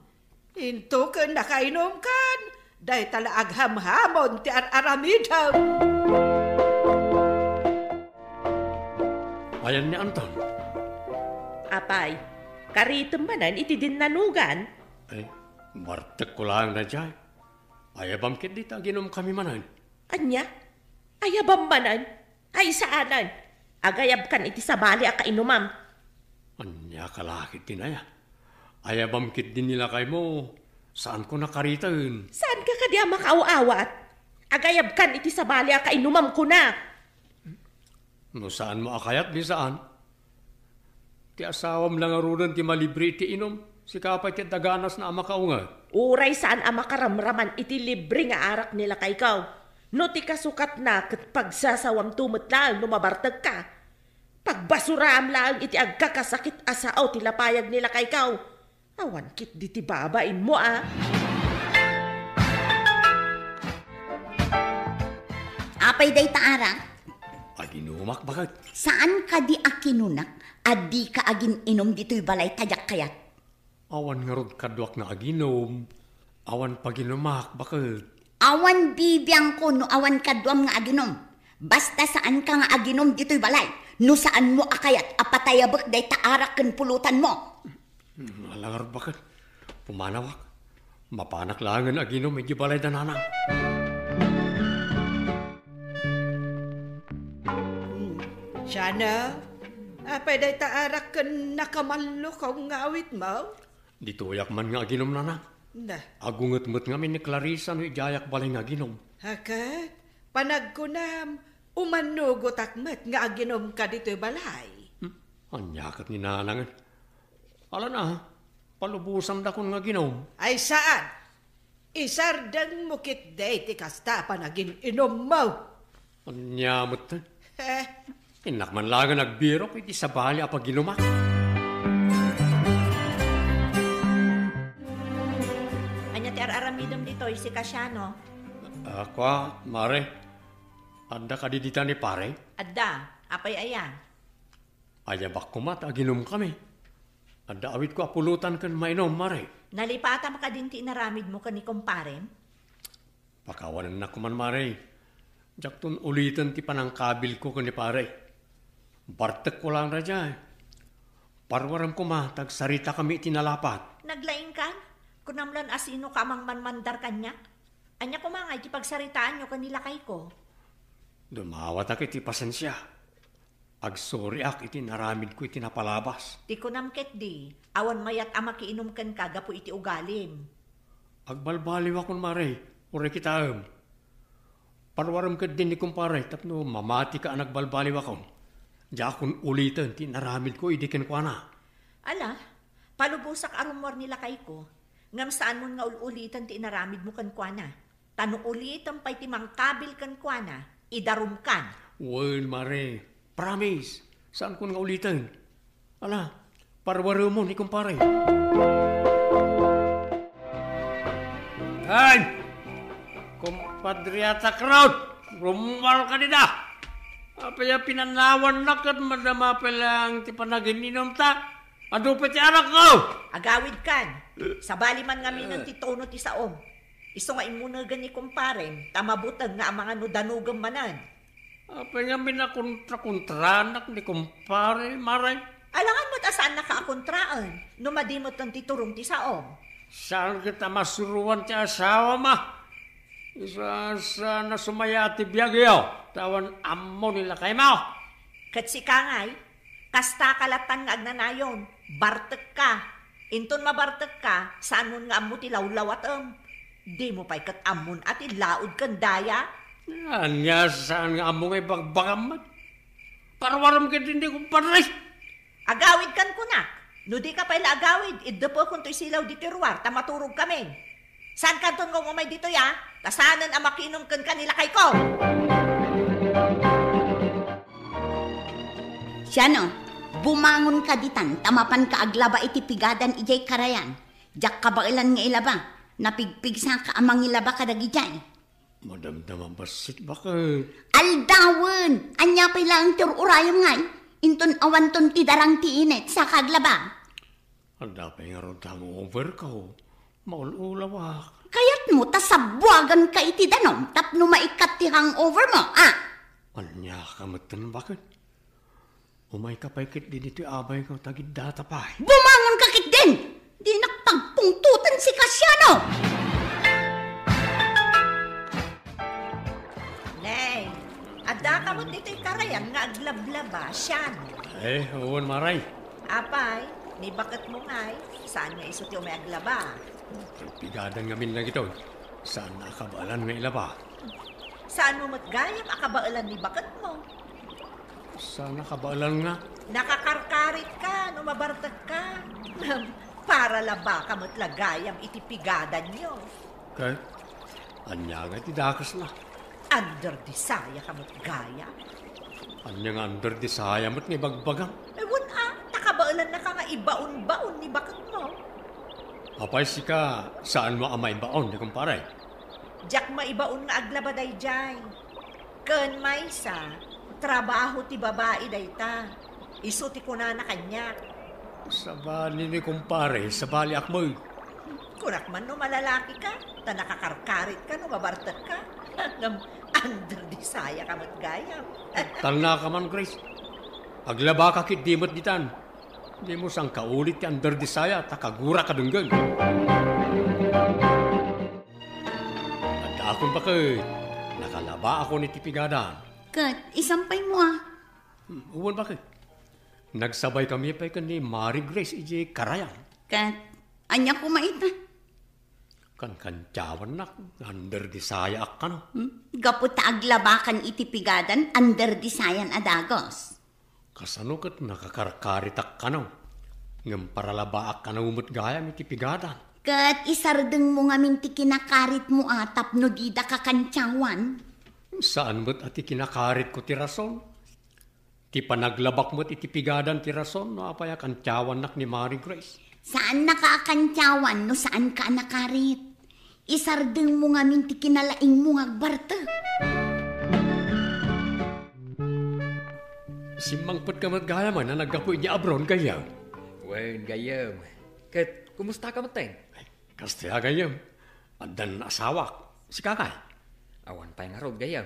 Into ken nakainumkan, dayta la aghamhamon ti ar-aramidem. Ayan ni Anton. Apay, karitem manen iti dinnanugan? Ay, bartekko laeng daydiay. Ayabam ketdi ta aginumkami manen. Ania? Ayabam manen? Ay, saanen. Agayabkan iti sabali a kainumam. Ania ka la ketdin aya? Ayabam ketdi ni lakaymo, saanko nakariten. Saanka kadi a makaaw-awat? Agayabkan iti sabali a kainumam, kuna. No saanmo a kayat, di saan. Ti asawam la ngaruden ti malibre iti inum. Sika pay ti adda ganasna a makaunget. Uray saan a makaramraman iti libre nga arak ni lakayko. No ti kasukatna ket pagsasawamto met laeng no mabartekka. Pagbasuraam laeng iti agkakasakit a sao ti lapayag ni lakayko. Awan ketdi ti babainmo a. Apay dayta arak? Aginumak baket. Saan kadi a kinunak a dika agin-inum ditoy balay ta diak kayat? Awan ngarud kaduak nga aginum. Awan paginumak, baket. Awan bibiangko no awan kaduam nga aginum. Basta saanka nga aginum ditoy balay. No saanmo a kayat a patayabek dayta arak ken pulotanmo. Hmm, ala ngarud, baket. Pumanawak. Mapanak laengen aginum iti balay da nanang. Hmm. Siana, apay dayta arak ken nakamallukaw nga awitmo? Ditoyak man nga aginum, nanang. Na. Agunget met ngamin ni Clarissa no idiayak balay nga aginum. Haket, panagkunam, umanugotak met nga aginumka ditoy balay. Hmm? Ania ket ni nanangen? Ala na, palubosamdakon nga aginum. Ay saan! Isardengmo ketdi ti kasta a panagin-inummo. Ania met? Eh. Innak man laeng agbirok iti sabali a paginumak. Ania ti ar-aramidem ditoy, sika, Siano? Ah, kua, mare. Adda kadi dita ni pare? Adda. Apay aya? Ayabak koma ta aginumkami. Adda awitko a pulotan ken mainum, mare. Nalipatam kadin ti inaramidmo ken ni kumparem? Pakawanennak koman, mare. Diakton uliten ti panangkabilko ken ni pare. Bartekko laeng daydiay. Parwarem koma ta agsaritakami iti nalapat. Naglaingkan? Kunam lan a sinoka a mangmanmandar kaniak? Ania koma ngay ti pagsaritaanyo ken ni lakayko? Dumawatak iti pasensia. Agsoriak iti naramidko iti napalabas. Ti kunam ketdi, awan mayat a makiinum kenka gapu iti ugalim. Agbalbaliwakon, mare, uray kitaem. Parwarem ketdi ni kumpare tapno mamatika a nagbalbaliwakon. Diakon uliten ti naramidko idi kenkuana. Ala, palubosak a rummuar ni lakayko, ngem saanmon nga ul-uliten ti inaramidmo kenkuana. Ta no ulitem pay ti mangkabil kenkuana, idarumkan. Wen, mare. Promise. Saankon nga uliten. Ala, parwaremon ni kumpare. Ay! Kumpadre Atakrot! Rummuarka dita! Apay a pinanawannak ket madama pay laeng ti panagin-inumta? Adu pay ti arakko! Agawidkan! Sabali man ngaminen ti tono ti saom. Isu nga immunegen ni kumparem, ta mabuteng nga amangan no danogem manen. Apay ngamin a kontrakontraanak ni kumpare, mare? Alangan met a saannaka a kontraen, no madi metten ti turong ti saom. Saan ket a masuroan ti asawam a. Isu a saan a sumayaat ti biagyo, ta awan ammo ni lakaymo. Ket sika ngay, kastaka lattan nga agnanayon, bartekka. Inton mabartekka, saanmon nga ammo ti lawlawatem. Dimo pay ket ammon a ti laod ken daya? Ania, saan nga ammo nga ibagbagam met? Parwarem ketdi ni kumpadre. Agawidkan kunak. No dika pay la agawid, iddepekon toy silaw ditoy ruar, ta maturogkamin. Saankanton nga umamay ditoy, a? Ta saanen a makiinum kenka ni lakayko. Siano, bumangonka ditan ta mapanka aglaba iti pigadan idiay karayan. Diak kabaelan nga ilaba. Napigpigsaka a mangilaba kadagidiay. Madamdama bassit, baket. Aldawen! Ania pay laeng ti ur-urayem ngay? Inton awanton ti darang ti init, saka aglaba. Adda pay ngarud ti hangover ko. Maul-ulawak. Kayatmo ta sabuaganka iti danum tapno maikkat ti hangover mo, a? Ania ka metten, baket? Umayka pay ketdi ditoy abayko, ta giddata pay. Bumangonka ketdin! Dinak pagpungtoten, sika, Siano! Nay, adda ka met ditoy karayan nga aglablaba, Siano? Eh, wen, mare. Apay, ni baketmo ngay, saan nga isu ti umay aglaba? Pigadan ngamin dagitoy. Saan a kabaelan nga ilaba. Saanmo met gayam a kabaelan ni baketmo? Saan a kabaelan nga? Nakakarkarit ka no mabartek ka. Para la baka met la gayam iti pigadanyo. Ket ania nga ti dakesna? Under the saya ka met gayam. Ania nga under the saya met nga ibagbagam? Eh, wen a, ta kabaelannaka nga ibaon-baon ni baketmo. Apay sika, saanmo a maibaon ni kumpare? Diak maibaon nga aglaba daydiay. Ken maysa, trabaho ti babai dayta. Isu ti kunana kaniak. Sabali ni kumpare, sabaliak met. Kunak man no malalaki ka, ta nakakarkarit ka no mabartek ka. Ngem under the saya ka met gayam. Talna ka man, Grace. Aglaba ka ketdi met ditan. Dimo sangkaulit ti under the saya, ta kagura ka denggen. Addaakon, baket. Nakalabaakon iti pigadan. Ket, isan pay mo, a. Hmm, wen, baket. Nagsabay kami pay ken ni Mari Grace idiay karayan. Ket, ania koma ita? Kankantiawannak, under the sayaak kano. Hmm? Gapu ta aglabakan iti pigadan, under the sayan a dagus. Kasano ket nakakarkaritak kano? Ngem paralabaak kano met gayam iti pigadan. Ket isardengmo ngamin ti kinakaritmo a tapno dida kakantiawan. Saan met a ti kinakaritko ti rason. Ti panaglabak met iti pigadan ti rason no apay a kantiawannak ni Mari Grace. Saannaka a kantiawan no saanka a nakarit. Isardengmo ngamin ti kinalaingmo nga agbartek. Simmangpetka met gayam a naggapu idiay abroad, gayyem. Wen, gayyem. Ket, kumusta ka met, Teng? Ay, kasta a, gayyem. Addan asawak. Sika kay? Awan pay ngarud, gayyem.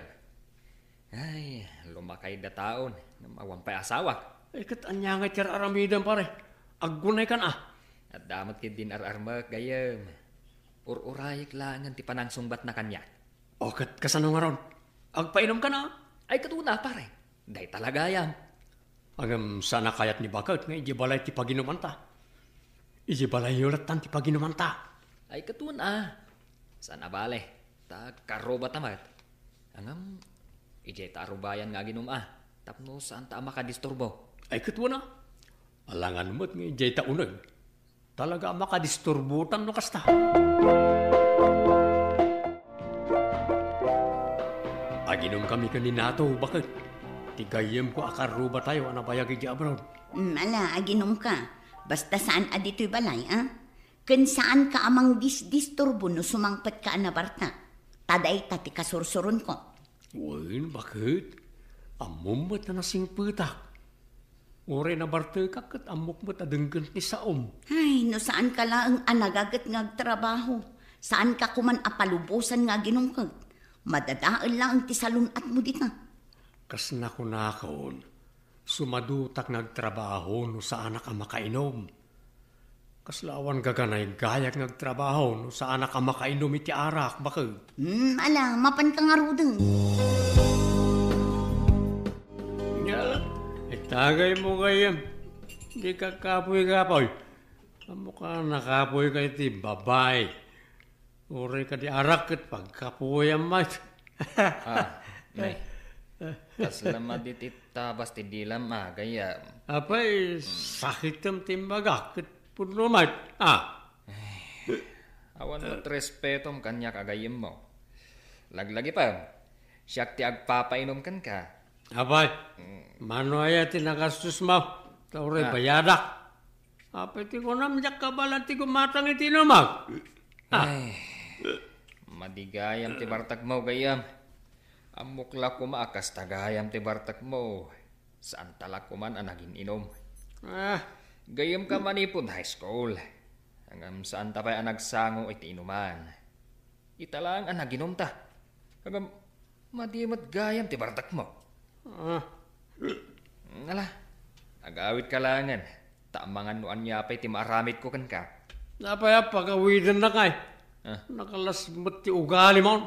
Ay, lumakay da taon, ngem awan pay asawak. Ay, ket ania ngay ti ar-aramidem, pare? Aggunaykan a. Adda met ketdin ar-armek, gayyem. Ur-urayek laengen ti panangsungbatna kaniak. O, ket kasano ngarud? Agpainumkan a? Ay, ket una, pare. Dayta la gayam. Ngem saan a kayat ni baket nga idiay balay ti paginumanta? Idiay balayyo lattan ti paginumanta. Ay, ket wen a. Saan a bale, ta karrubata met. Ngem, idiay ta arubayan nga aginum a, tapno saanta a makadisturbo. Ay, ket wen a. Alangan met nga idiay ta uneg. Talaga a makadisturbotan no kasta. Aginum kami ken ni Nato, baket. Ti gayyemko a karrubatayo a nabayag idiay abroad. Mm, ala, aginum ka. Basta saan a ditoy balay, a? Ken saan ka a mangdisdisturbo no sumangpet ka a nabartek. Ta dayta ti kasursuronko. Wen, baket? Ammom met a nasingpetak. Uray nabartekak ket ammok met a denggen ti saom. Ay, no saan ka laeng a nagaget nga agtrabaho, saan ka koman a palubosan nga aginum ket madadael laeng ti salun-atmo dita. Kas nakunakon, sumadutak nga agtrabaho no saanak a makainom. Kasla awan gaganaygayak nga agtrabaho no saanak a makainom iti arak, baket. Hmm, ala, mapan ka ngaruden. Nya, itagay mo gayyem. Di ka kapoy-kapoy. Ammok a nakapoy ka iti babai. Uray kadi arak ket pagkapoyam met. Ah, nay. Kasla madi ti tabas ti dilam, a, gayyem. Apay, sakitem ti imbagak ket pudno met. Ah. Awan met respetom kaniak a gayyemmo. Laglagipem, siak ti agpapainom kenka. Apay, mm, mano aya ti nagastos mo? Ta uray bayadak. Apay ti kunam, diak kabaelan ti gumatang iti inumak. Ah. Ay, madi gayam ti bartekmo, gayyem. Ammok la koma a kasta gayam ti bartekmo. Saanta la koman a nagin-inom. Ah. Gayyemka manipud high school. Ngem saanta pay a nagsango iti inuman. Ita laeng a naginumta. Ngem madi met gayam ti bartekmo. Ah. Ala, agawidka laengen, ta amangan no ania pay ti maaramidko kenka. Apay a pagawidennak ay? Ah. Nakalas met ti ugalim. Ah,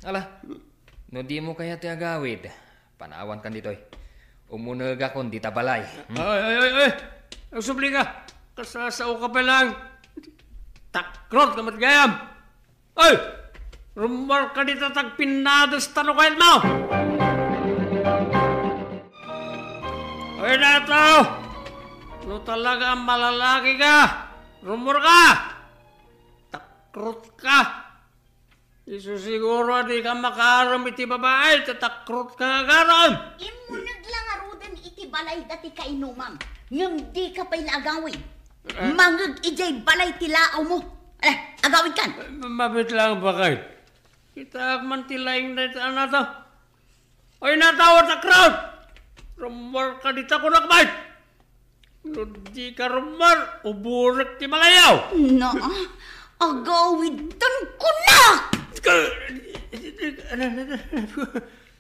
ala, no dimo kayat ti agawid, panawankan ditoy. Umunegakon dita balay. Hmm? Ay, ay, ay, ay! Agsubli ka! Kasasaoka pay laeng! Takrot ka met gayam! Ay! Rummuarka dita ta agpinnadesta no kayatmo! Ay, Nato! No talaga a malalaki ka, rummuarka! Takrot ka! Isu siguro a di ka makaarem iti babai, ta takrot ka nga agarem! Immuneg la ngaruden iti balay dati kainumam, ngem di ka pay la agawid. Eh? Mangeg idiay balay ti laawmo. Ala, agawidkan! Ma-, mabit lang, baket. Kitaak man ti laing dayta a Nato. Oy, Nato, takrot! Rummuarka dita, kunak met! No dika rummuar, uburek ti malayaw! Na, agawidtan ko na!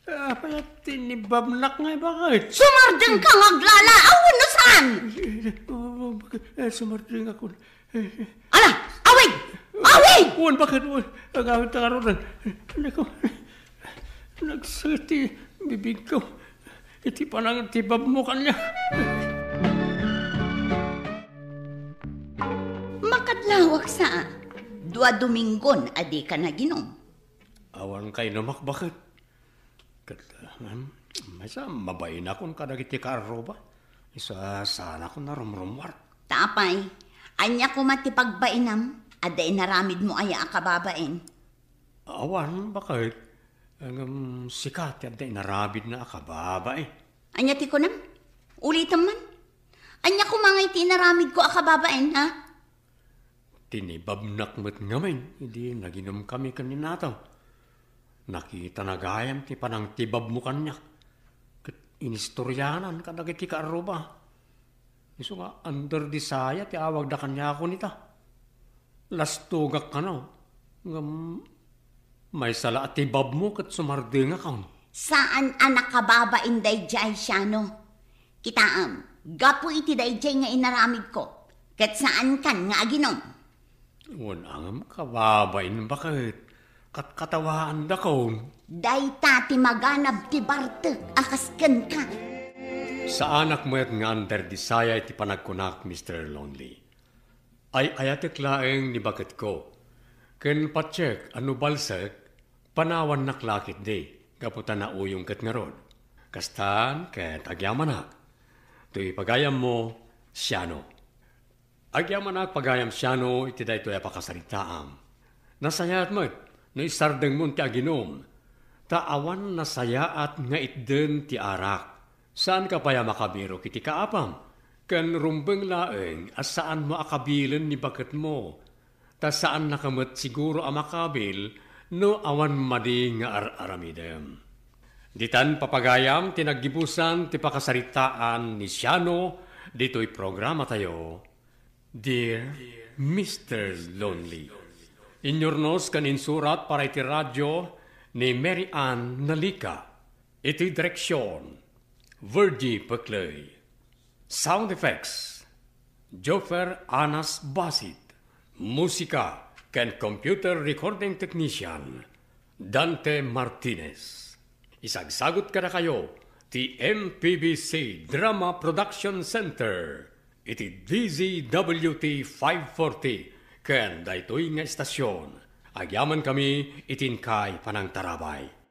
Apay a tinibabnak nga ibaket? Sumardeng ka nga aglalaaw, no saan? Eh, sumardeng ako. Ala, awid! Awid! Wen, baket, wen. Agawid ta ngaruden. Nako, nagsakit ti bibigko iti panangtibabmo kaniak. Makadlawak sa, dua dominggon a dika naginom. Awan kainumak, baket. Ket, um, maysa, mabainakon kadagiti kaarruba. Isu a saanakon a rumrummuar. Ta apay, ania koma ti pagbainam a dayta inaramidmo aya a kababain? Awan, baket. Ngem sika ti adda inaramidna a kababai. Ania ti kunam? Ulitem man. Ania koma ngay ti inaramidko a kababain, ha? Tinibabnak met ngamin idi naginomkami ken ni Nato. Nakitana gayam ti panangtibabmo kaniak, ket inistorianan kadagiti kaarruba. Isu nga under the saya ti awagda kaniak kunita. Lastogak kano, ngem maysa la a tibabmo ket sumardengakon. Saan a nakababain daydiay, Siano. Kitaem, gapu iti daydiay nga inaramidko, ket saankan nga aginom. Wen, ngem kababain, baket. Katkatawaandakon. Dayta ti maganab ti bartek a kas kenka. Saanak met nga under the saya iti panagkunak, Mister Lonely. Ay-ayatek laeng ni baketko. Ken patiek a no balsek, panawannak la ketdi, gapu ta nauyong ket ngarud. Kastan ket agyamanak. Toy pagayammo, Siano. Agyamanak pagayam Siano iti daytoy a pakasaritaam. Nasayaat met no isardengmon ti aginom, ta awan nasayaat nga itden ti arak. Saanka pay a makabirok iti kaapam, ken rumbeng laeng a saanmo a kabilen ni baketmo, ta saannaka met siguro a makabil no awan madi nga ar-aramidem. Ditan papagayam ti naggibusan ti pakasaritaan ni Siano ditoy programatayo. Dear Mister Lonely, inyurnos ken insurat para iti radio ni Mary Ann Nalika. Iti direksion, Virgie Peclay. Sound effects, Joffer Anas Basit. Musika ken computer recording technician, Dante Martinez. Isagsagut kadakayo ti M P B C Drama Production Center iti D Z W T five forty ken daytoy nga estasion. Agyamankami iti inkay panangtarabay.